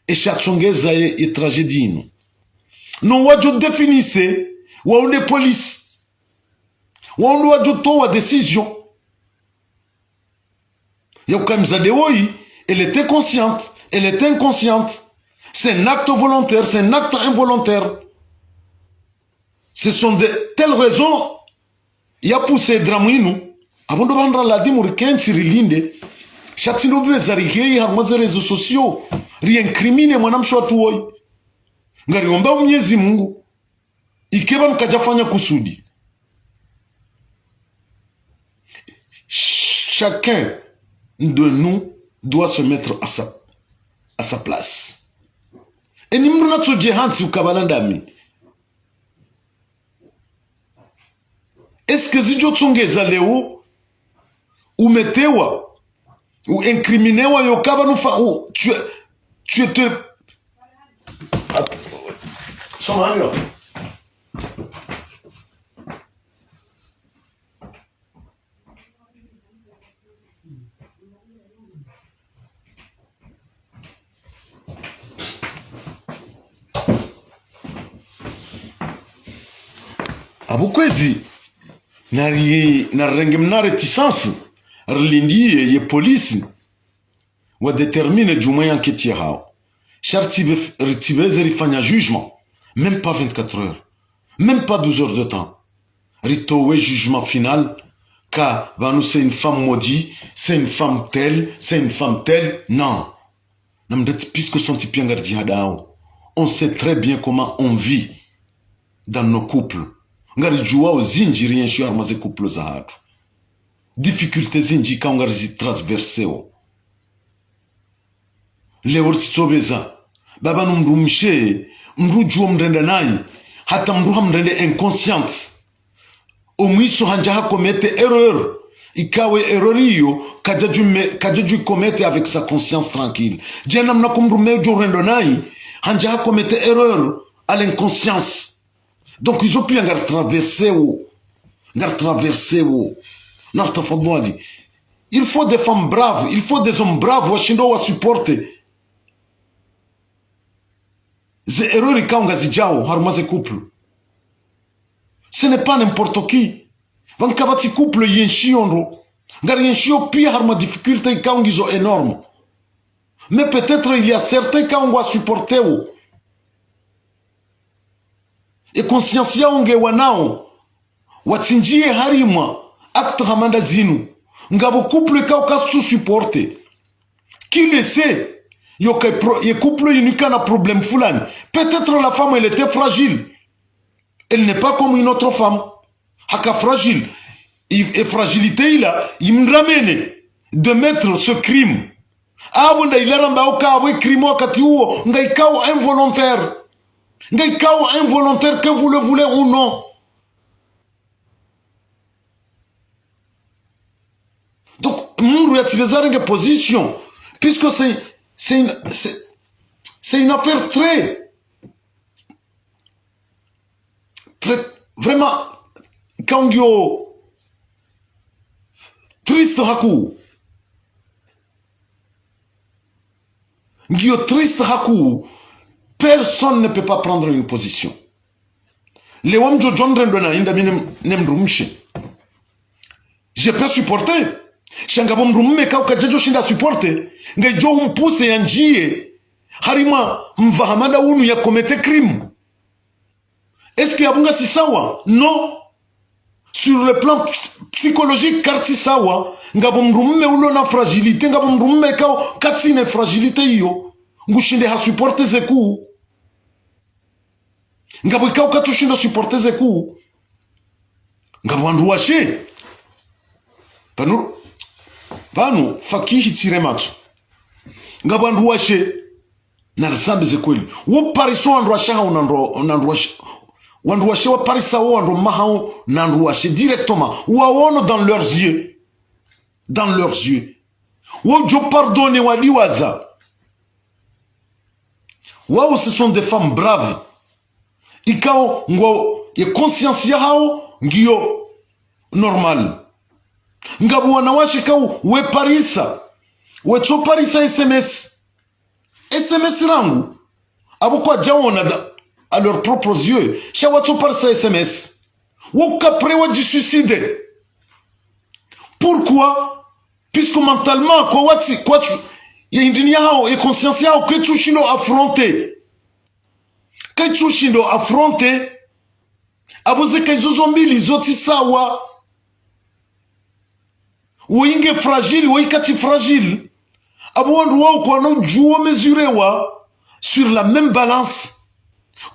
esha tsongeza ye, ye tragédie inu. No wadjo définir, wao nde police. Wao ndo wadjo towa décision ya ukaya mdzadze woyi, elle était consciente, elle était inconsciente. C'est un acte volontaire, c'est un acte involontaire. Ce sont de telles raisons ya poussé drame inu. Apvo ndo pvanu ra ladhimu rikentsi rilinde. Sha tsi ndo pvweza riheyi harumwa ze réseaux sociaux, ri incriminer mwanamshe watru woyi. Ngariomba Mwenyezi Mungu, ike pvanu kadjafanya kusudi. Ch-, chacun de nous doit se mettre à sa, à sa place. Eni mndru natsodje hantsi ukaya ndami. Est-ce que zidjo tsongeza leo umetewa, u incriminer wa, yoka pvanu fa-, u, tu, tu te, samahani. Apvo kwezi, nari, narirenge mna réticence, rilindie ye police wa déterminer djumwa ye enquête yahao. Sha ritsi pve-, ritsi pveze rifanya jugement, même pas vingt-quatre heures, même pas douze heures de temps. Ritowe jugement final, ka pvanu c'est une femme maudite, c'est une femme telle, c'est une femme telle. Non. Namdretsi, puisque sontsi piya ngaridjihadao. On sait très bien comment on vit dans nos couples. Ngaridjuwao zindji rienshio harumwa ze couple zahatru. Difficultés zindji ikao ngarizitraverseo. Leo ritsi tsobeza. Pvapvanu mndru mshe, mndru djuo mrenda nayi, hata mndru hamrende inconsciente. Omwiso handja ha commettre erreur. Ikao erreur iyo, kadjadju me-, kadjadju commettre avec sa conscience tranquille. Djena mna ko mndru mdjo rendo nayi, handja ha commettre erreur à l'inconscience. Donc, izo piya ngaritraverseo. Ngaritraverseo. Naritafadhwali. Il faut des femmes braves, il faut des hommes braves, washindo wa supporter ze erreur ikao ngazidjao harumwa ze couple. Ce n'est pas n'importe qui. Pvanu kapvatsi couple yenshio ndro. Ngari yenshio pia harumwa difficulté ikao ngizo énorme. Mais peut-être il y a certains ikao ngwa supporteo. E conscience yao nge wanao. Watsindjie harimwa acte hama nda zinu. Ngapvo couple ikao kazitsu supporter. Qui le sait ? Yo ka pro-, ye couple inu ikana problème fulani. Peut-être la femme, elle était fragile. Elle n'est pas comme une autre femme. Haka fragile. I-, e fragilité ila, imramene de mettre ce crime. Apvo nda ila ramba oka apvo e crime wakati uwo, nga ikao involontaire. Nga ikao involontaire, que vous le voulez ou non. Donc, mundru yatsipveza renge position, puisque c'est, c'est une, c'est, c'est une affaire très, très, vraiment, ikao ngiyo triste hakuu. Ngiyo triste hakuu. Personne ne peut pas prendre une position. Leo mdjo djo ndrendo na inda mi ne, ne mdrumshe. Je peux supporter. Sha ngapvo mdrume ikao kadjadjo shinda supporter, ngedjo humpuse yandjie harimwa mva hama nda unu ya commettre crime. Est-ce que apvo ngasi sawa ? Non. Sur le plan ps-, psychologique, karitsi sawa. Ngapvo mdrume ulo na fragilité, ngapvo mdrume ikao katsina fragilité iyo, ngushinde ha supporter ze coups. Ngapvo ikao katsushindo supporter ze coups. Ngapvo wandru washe. Pvanu, pvanu, fakihi tsire matso. Ngapvo wandru washe. Narizambe ze kweli. Wo pariso wandru washe hao na ndro, na ndro washe. Wandru washe wa parisa wo wandru mahao na ndro washe directement. Waono dans leurs yeux. Dans leurs yeux. Wo djo pardonner wadiwaza. Wao, ce sont des femmes braves. Ikao ngwa ye conscience yahao ngiyo normal. Ngapvo wanawashe ikao we parisa. Wetso parisa S M S. S M S rangu. Apvo kwadjaona da, à leurs propres yeux. Sha watso parisa S M S. Wo ka prêt wadji suicider. Pourquoi ? Puisque mentalement, kwa watsi, kwatsu, ye hindrini yahao, ye conscience yahao, kaitsushindo affronter. Kaitsushindo affronter. Apvo ze ka izo zo mbili zo tsi sawa. Wo inge fragile, wo ikatsi fragile. Apvo wandru wao kwanodjuo mesurewa sur la même balance.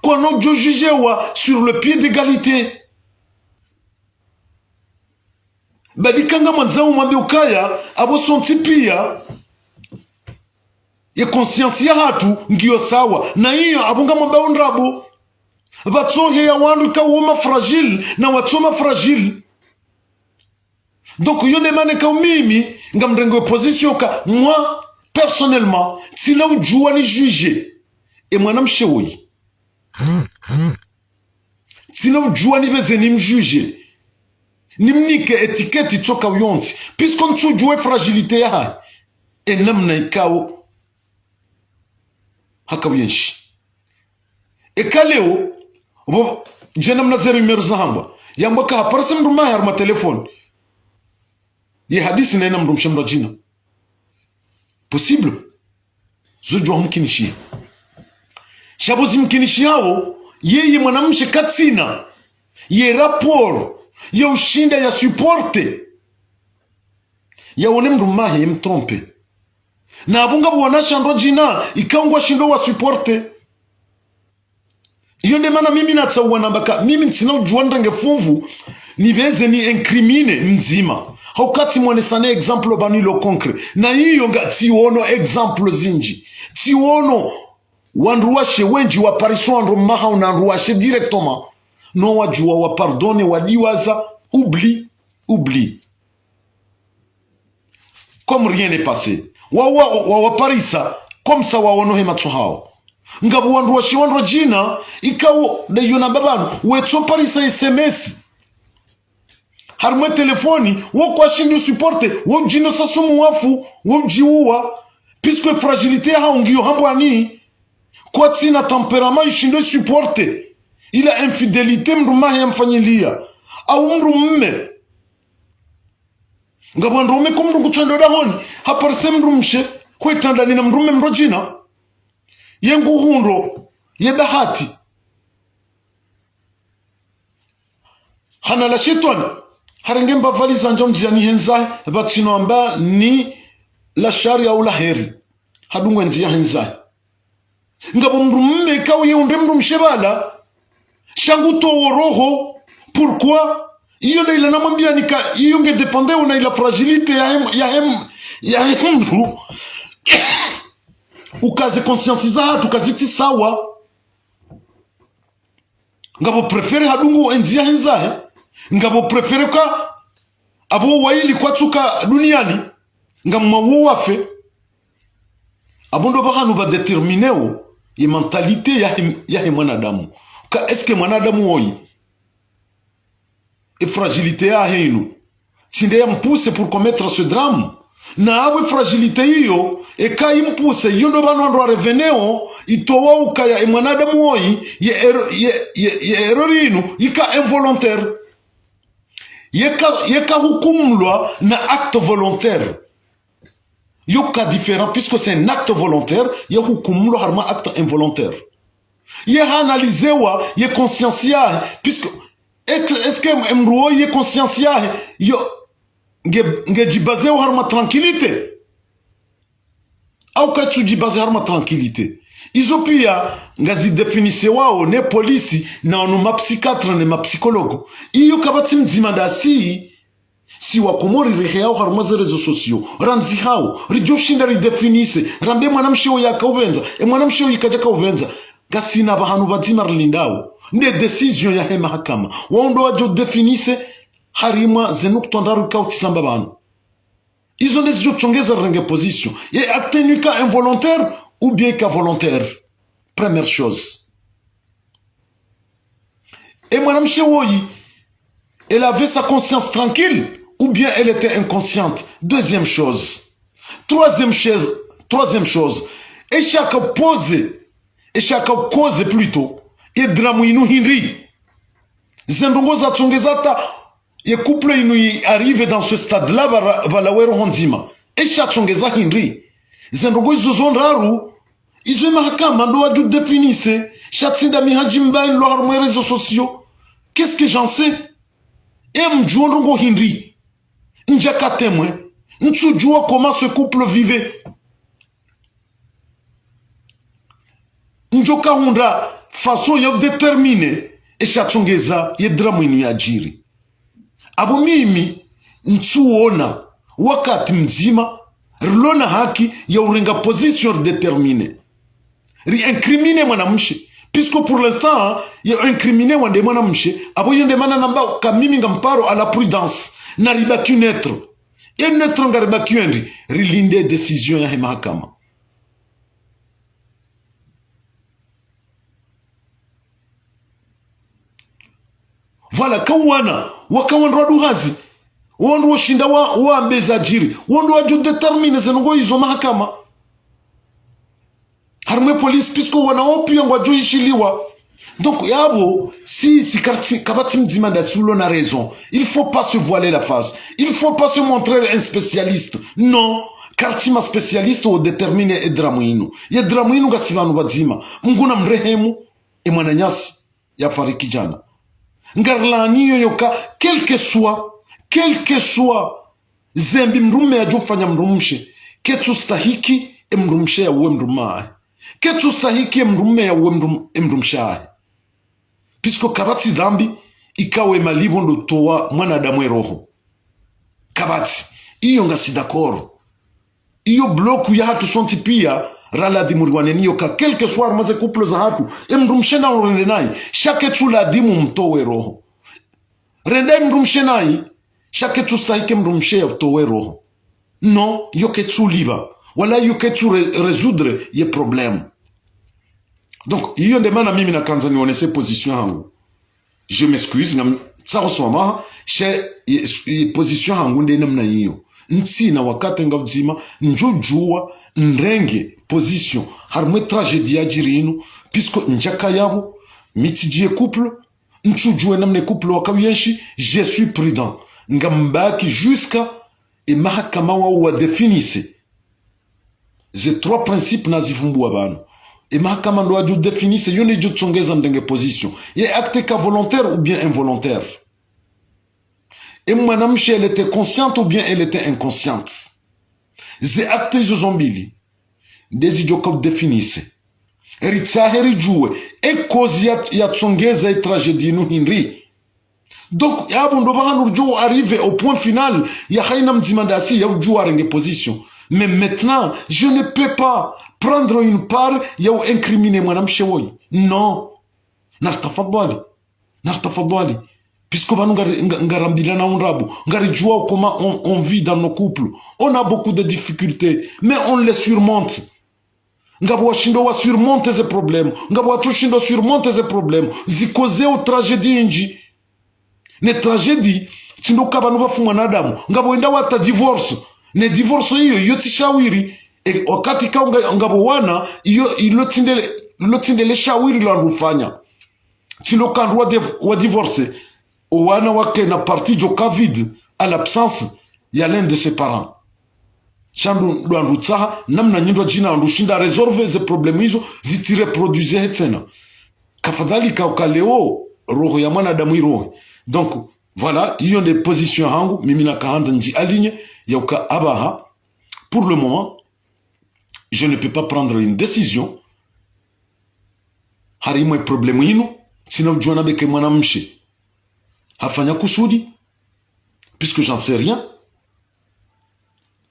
Kwanodjo jugewa sur le pied d'égalité. Badi kanga mwandzao mwambe ukaya, apvo sontsi pia, ye conscience yahatru ngiyo sawa. Na iyo apvo ngamwambao ndrabo. Pvatsoheya wandru ikao ma fragile, na watso ma fragile. Donc, yo nde mana ikao mimi, ngamrengo position ka, moi, personnellement, tsina udjua ni juger e mwanamshe woyi. Tsina udjua nipveze nimjuge. Nimnike étiquette tsoka uyontsi. Puisque ntsudjua e fragilité yahahe. E namna ikao haka uyenshi. Eka leo, pvo, djana mna ze rumeur zahambwa. Yambwa ka haparisa mdrume harumwa téléphone. Ye hadisi na ina mdrumshe mdru djina. Possible. Zo djuwa humkinishiha. Sha pvo zimkinishihawo, yeye mwanamshe katsina ye rapport ya ushinda ya supporter. Yawone mdrume wahe ye mtromper. Na apvo ngapvo wanawashe wandru djina, ikao ngwashindo wa supporter. Iyo nde mana mimi natsaha wanamba ka, mimi ntsina udjuwa nirenge funvu, nipveze ni incriminer mdzima. Hauka tsi mwonesane exemple pvanu ilo concret. Na iyo nga tsiono exemple zindji. Tsiono wandru washe wendji waparisa wandru mahao na wandru washe directement. No wadjuwa wa pardonner, wadiwaza, oubli, oubli. Comme rien n'est passé. Wa, wa, wa, waparisa, comme ça waono he matso hao. Ngapvo wandru washe wandru djina, ikao, nde iyo namba pvanu, wetso parisa S M S. Harumwa e téléphone, wo kwashindi supporter, wo djino sa sumu wafu, wo djiuwa. Puisque fragilité yahao ngiyo hambwani. Kwatsina tempérament ishindo supporter. Ila infidélité mdrumahe yamfanyilia, au mdrumme. Ngapvo wandrume ko mdru ngutsoendo dahoni, haparise mdrumshe, kwetandani na mdrumme mdru djina. Ye nguhundro, ye bahati. Hana la shetwani, harenge mbapvi zandza undziani hendzahe, pvatsina amba ni la shari au la heri. Hadungwa ndzia hendzahe. Ngapvo mdrumme kauye undre mdrumshe pvala, sha ngutowo roho, pourquoi? Iyo nde ila namwambiani ka, iyo nge dépendeo na ila fragilité yahe, yahe, yahe mdru. Uka ze conscience zahatru kazitsi sawa. Ngapvo préféré hadungu endzia hendzahe, ngapvo préféré ka apvo waili kwatsuka duniani, ngamwawo wafe. Apvo ndo pvahanu pvadétermineo ye mentalité yahe, yahe mwanadamu. Ka est-ce que mwanadamu woyi, e fragilité yahe inu, tsi nde yampousse pour commettre ce drame? Na apvo e fragilité iyo, eka impousse, iyo ndo pvanu wandru wareveneo, itowa ukaya e mwanadamu woyi, ye erreur, ye, ye, ye erreur inu, ika involontaire. Yeka, yeka hukumulwa na acte volontaire. Yo ka différent, puisque c'est un acte volontaire, ye hukumulwa harumwa acte involontaire. Ye hanalizewa ye conscience yahe, puisque, est-ce, est-ce que mdru woyi ye conscience yahe, yo, nge, nge djibazeo harumwa tranquillité? Au katsu djibaze harumwa tranquillité. Izo pia ngazi définisewao ne polisi na wanu ma psychiatre ne ma psychologue. Iyo kapvatsi mdzima ndasi, si wa Komori riheyao harumwa ze réseaux sociaux, randzihao, ridjoshinda ridéfinise, rambe mwanamshe oyi yakaupvendza, e mwanamshe oyi kadjakaupvendza. Ngasina pvahanu pvadzima rilindao nde décision yahe mahakama. Wao ndo wadjo définise harumwa ze nukta ndraru ikao tsisamba pvanu. Izo nde zidjo tsongeza rirenge position. Ye acte inu ika involontaire ou bien ika volontaire. Première chose. E mwanamshe woyi, elle avait sa conscience tranquille ou bien elle était inconsciente? Deuxième chose. Troisième chose, troisième chose. Esha ka poser, esha ka causer plutôt, e drame inu hindri? Ze ndrongo zatsongeza hata ye couple inu i arrive dans ce stade-là, pvala, pvala we roho ndzima. Esha tsongeza hindri? Ze ndrongo izo zo ndraru, izo e mahakama ndo wadjo définise, sha tsi nda mi hadji mbayi nilo harumwa e réseaux sociaux. Qu'est-ce que j'en sais? E mdjuo ndrongo hindri? Ndjaka témoin, ntsudjua comment ce couple vivait. Ndjoka hundra façon ya udéterminer esha tsongeza ye drame inu yadjiri. Apvo mimi ntsuona wakati mdzima rilo na haki ya urenga position ridéterminer, ri incriminer mwanamshe, puisque pour l'instant ye incriminer wa nde mwanamshe. Apvo iyo nde mana namba ka mimi ngamparo à la prudence, na ribaki neutre. E neutre ngaribaki hindri? Rilinde décision yahe mahakama. Voilà, ka wana, waka wandru wa duhazi, wandru woshinda wa, wambe zadjiri, wandru wadjo déterminer ze ndrongo izo mahakama. Harumwa e police, puisque wana wo pia ngwadjo hishiliwa. Donc, yapvo, si, si kartsi, kapvatsi mdzima ndasi ulo na raison. Il faut pas se voiler la face. Il faut pas se montrer un spécialiste. Non. Kartsi ma spécialiste wo déterminer e drame inu. Ye drame inu ngasi pvanu pvadzima. Mngu namrehemu, e mwananyasi yafariki djana. Ngarilaaniyo yoka, quel que soit, quel que soit zembi mdrume yadjofanya mdrumshe, ketsu stahiki e mdrumshe yauwe mdrume wahe. Ketsu stahiki e mdrume yauwe mdrum-, e mdrumshe wahe. Puisque kapvatsi dhambi ikao e malipvo ndo utowa mwanadamu e roho. Kapvatsi. Iyo ngasi d'accord. Iyo bloc yahatru sontsi pia, raladhimu riwane niyo ka, quel que soit harumwa ze couple zahatru, e mdrumshe na urende nayi, sha ketsu ladhimu mtowe roho. Renda e mdrumshe nayi, sha ketsu stahiki e mdrumshe yautowe roho. Non, iyo ketsu lipva, wala iyo ketsu ré-, résoudre ye problème. Donc, iyo nde mana mimi nakandza nionese position hangu. Je m'excuse, ngamtsaho swamaha, sha ye, ye position hangu nde namna iyo. Ntsina wakati nga udzima, ndjodjua, nrenge position harumwa e tragédie yadjiri inu, puisque ndjaka yapvo, Mi tsidji ye couple, ntsudjuwa namna ye couple wakayenshi, je suis prudent. Ngambaki jusqu'à ye mahakama wao wa définisse. Ze trois principes nazivumbuwa pvanu. Ye mahakama ndo wadjo définisse, yo ndedjo tsongeza ndrenge position. Ye acte ka volontaire ou bien involontaire. Ye mwanamshe, elle était consciente ou bien elle était inconsciente. Ze acte izo zo mbili ndezidjo ka définisse. Ritsahe ridjuwe, ye cause ya, yatsongeza ye tragédie inu hindri. Donc, yapvo ndo pvahanu ridjo arriver au point final, ya hayina mdzima ndasi ya udjuwa arenge position. Mais maintenant, je ne peux pas prendre une part ya u incriminer mwanamshe woyi. Non. Naritafadhali. Naritafadhali. Puisque pvanu ngari-, nga-, ngarambilana undrabo. Ngaridjuwa comment on, on vit dans nos couples. On a beaucoup de difficultés, mais on les surmonte. Ngapvo washindo wa surmonter ze problèmes, ngapvo watsoshindo surmonter ze problèmes, zikoze o tragédie indji. Ne tragédie, tsi ndo ka pvanu pvafu mwanadamu, ngapvo wenda wata divorce. Ne divorce iyo, iyo tsi shawiri. E, wakati ka nga-, ngapvo wana, iyo, ilo tsi ndele, ilo tsi ndele shawiri la wandru ufanya. Tsi ndo ka wandru wa div-, wa divorce, o wana wakena partie djo ka vide à l'absence ya l'un de ses parents. Sha ndo, ndo wandru utsaha, namna nyi ndo djina wandru ushinda résolve ze problèmes izo, zitsi reproduisehe tsena. Kafadhali ka uka leo, roho ya mwanadamu irohe. Donc, voilà, iyo nde position yahangu, mimi nakahandza ndji aligné, ya uka apvaha, pour le moment, je ne peux pas prendre une décision. Harimwa ye problème inu, ntsina udjuwa nambe eka ye mwanamshe hafanya kusudi, puisque j'en sais rien.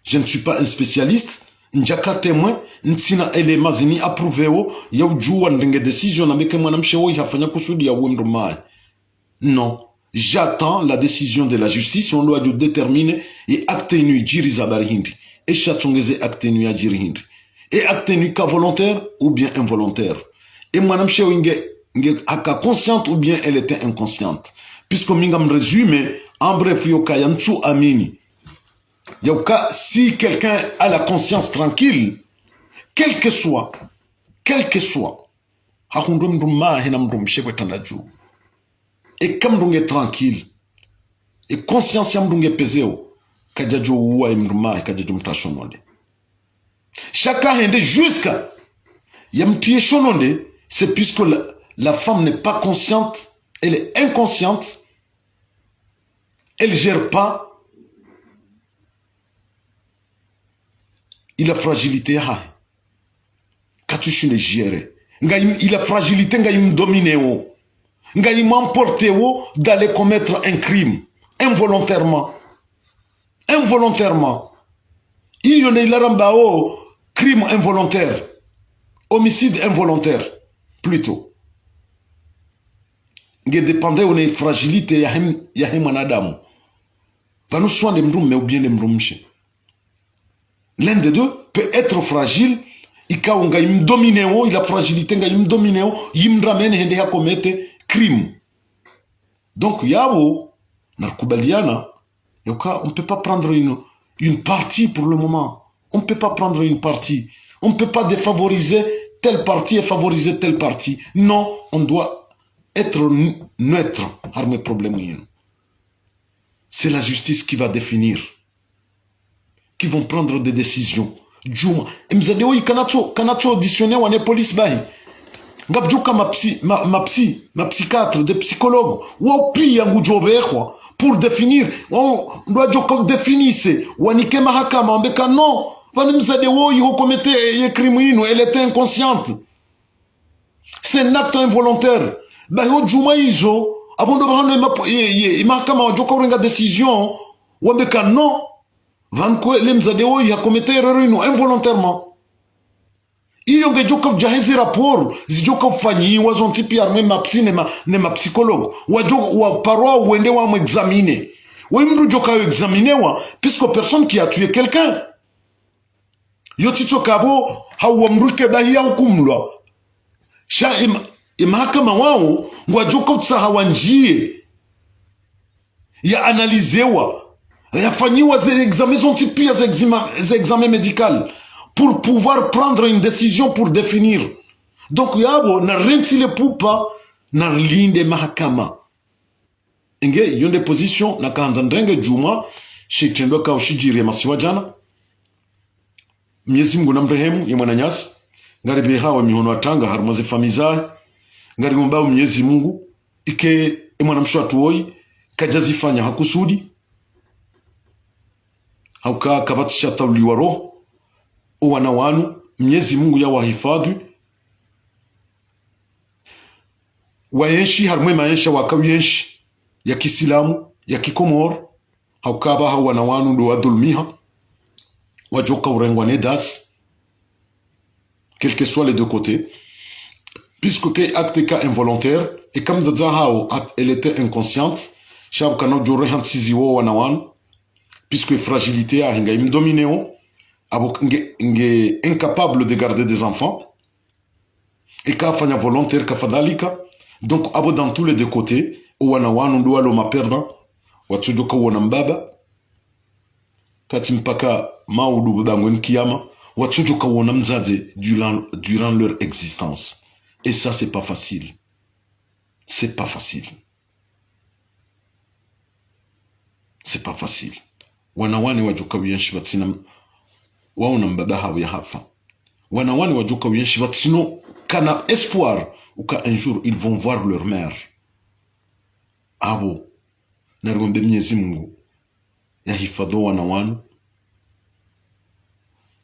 Je ne suis pas un spécialiste, ndjaka témoin, ntsina éléments zini approuvéo, ya udjuwa ndrenge décision nambe eka ye mwanamshe woyi hafanya kusudi ya uwe mdrume wahe. Non. J'attends la décision de la justice, wo ndo wadjo déterminer ye acte inu idjiri za bari hindri. Ye sha tsongeze acte inu yadjiri hindri. Ye acte inu ika volontaire ou bien involontaire. Ye mwanamshe woyi nge, nge haka consciente ou bien elle était inconsciente. Puisque mi ngam résumé, en bref, yo ka ya ntsu amini. Ya uka si quelqu'un a la conscience tranquille, quel que soit, quel que soit, hahundre mdrume wahe na mdrumshe pvwe tanda dju. Eka mdru nge tranquille, ye conscience ya mdru nge peseo, kadjadjo uwa ye mdrume wahe, kadjadjo mtriya shononde. Sha ka hende jusqu'à ya mtriye shononde, c'est puisque la, la femme n'est pas consciente, elle est inconsciente, elle gère pas ila fragilité yahahe. Katsushinde gérer. Ngayi, ila fragilité ngayi mdominéo. Ngayi m'emportéo d'aller commettre un crime. Involontairement. Involontairement. Iyo nde ila rambao crime involontaire. Homicide involontaire. Plutôt. Nge dépendéo ne fragilité yahe, yahe mwanadamu. Pvanu soit nde mdrume ou bien nde mdrumshe. L'un des deux peut être fragile, ikao ngayi mdominéo, ila fragilité ngayi mdominéo, yimramene hende ha commettre crime. Donc, yapvo, narikubaliana, ya uka, on peut pas prendre une, une partie pour le moment. On peut pas prendre une partie. On peut pas défavoriser telle partie et favoriser telle partie. Non, on doit être n-, neutre, harimwa ye problème inu. C'est la justice qui va définir, qui vont prendre des décisions. Djuma, ye mdzadze woyi kanatso, kanatso auditionnéwa ne police bahi. Ngapvodjoka mapsi, ma, mapsi, mapsychiatre, des psychologues, wao piya ngudjo behwa, pour définir, wao ndo wadjoka définisse, wanike mahakama, wambe ka non, pvanu mdzadze woyi ho commettre ye crime inu, elle était inconsciente. C'est un acte involontaire. Bahi ho djuma izo, apvo ndo pvahanu ye ma-, ye, ye, ye mahakama wadjoka urenga décision, wambe ka non, pvanu kwe le mdzadze woyi ha commettre erreur inu involontairement. Iyo ngedjoka udja heze rapport, zidjoka ufanyiwa zontsi piya harimwa ye mapsi ne ma, ne mapsychologue. Wadjo, waparwa wende wamwe examiner. Woyi mdru djoka yo examinéwa, puisque personne qui a tué quelqu'un. Yo tsitso ka pvo, hauwa mdru ike bahi ya hukumulwa. Sha ye ma-, ye mahakama wao, ngwadjoka utsaha wandjiye. Ya analyséwa. Yafanyiwa ze examen zontsi piya ze exima-, ze examen médical. Pour pouvoir prendre une décision pour définir. Donc, yapvo, narentsi le pupa, Narilinde mahakama. Inge, iyo nde position nakahandza ndrenge djumwa she shitrendwa ikao shidjiri ye masiwa djana. Mnyezi Mungu namrehemu ye mwananyasi. Ngaripvehao mihono ya tanga harumwa ze famiyi zahe. Ngarimwombao Mnyezi Mungu, ike ye mwanamshe watru woyi kadjazifanya ha kusudi, hauka kapvatsi sha tauliwa roho. O wana wanu, Mnyezi Mungu yawahifadhwi. Waenshi harumwa ye maesha wakao uenshi ya kisilamu, ya kikomori, hauka apvaha wana wanu ndo wadhulumiha, wadjoka urengwa ne dasi, quel que soit les deux côtés, puisque ke acte ka involontaire, eka mdzadze hawo at-, elle était inconsciente, sha pvukana udjo reha ntsizi wo wana wanu, puisque fragilité yahe ngayi mdomineo, apvo nge, nge incapable de garder des enfants, eka afanya volontaire kafadhalika. Donc, apvo dans tous les deux côtés, o wana wanu ndo walo ma perdants, watsodjoka uona mbaba, katsi mpaka maudu bangweni kiyama, watsodjoka uona mdzadze durant, durant leur existence. Et ça, c'est pas facile. C'est pas facile. C'est pas facile. Wana wane wadjoka uenshi pvatsina m-, waona mbaba hawo yahafa. Wana wane wadjoka uenshi pvatsina kana espoir uka un jour ils vont voir leur mère. Apvo, nariombe Mnyezi Mungu yahifadhwi o wana wanu,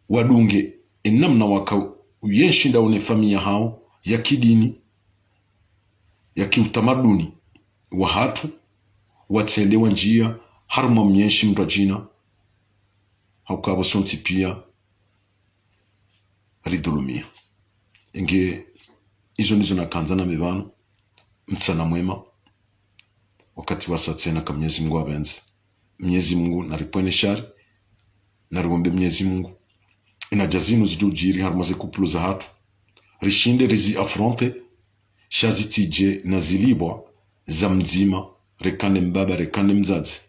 wadunge ye namna waka uenshi ndawo ne famiyi yahawo, ya kidini, ya kiutamaduni wahatru, watsende wandjia harumwa mnyenshi mndru wadjina, hauka apvo sontsi pia ridhulumiha. Inge, izo ndizo nakandza name pvanu, mtsana mwema, wakati wasa tsena ka Mnyezi Mungu apvendze. Mnyezi Mungu naripvwene shari, nariombe Mnyezi Mungu. Ina dja zinu zidjudjiri harumwa ze couple zahatru, rishinde rizi affronter, sha zitsidje na zilipvwa za mdzima, reka ne mbaba, reka ne mdzadze,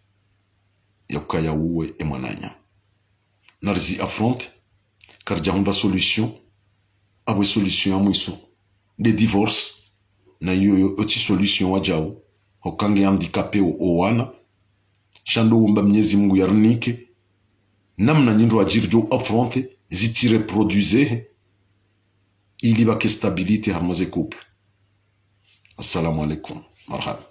yakukaya uwe ye mwananya. Narizi affronter, karidja hundra solution, apvo ye solution ya mwiso nde divorce, na iyo yo, yo tsi solution wadjau, hauka nge handicapé o, o wana. Sha ndo womba Mnyezi Mungu yarinike namna nyindru wadjiri djo affronter, zitsi reproduisehe, ili pvake stabilité harumwa ze couple. Assalamu alaikum. Marhaba.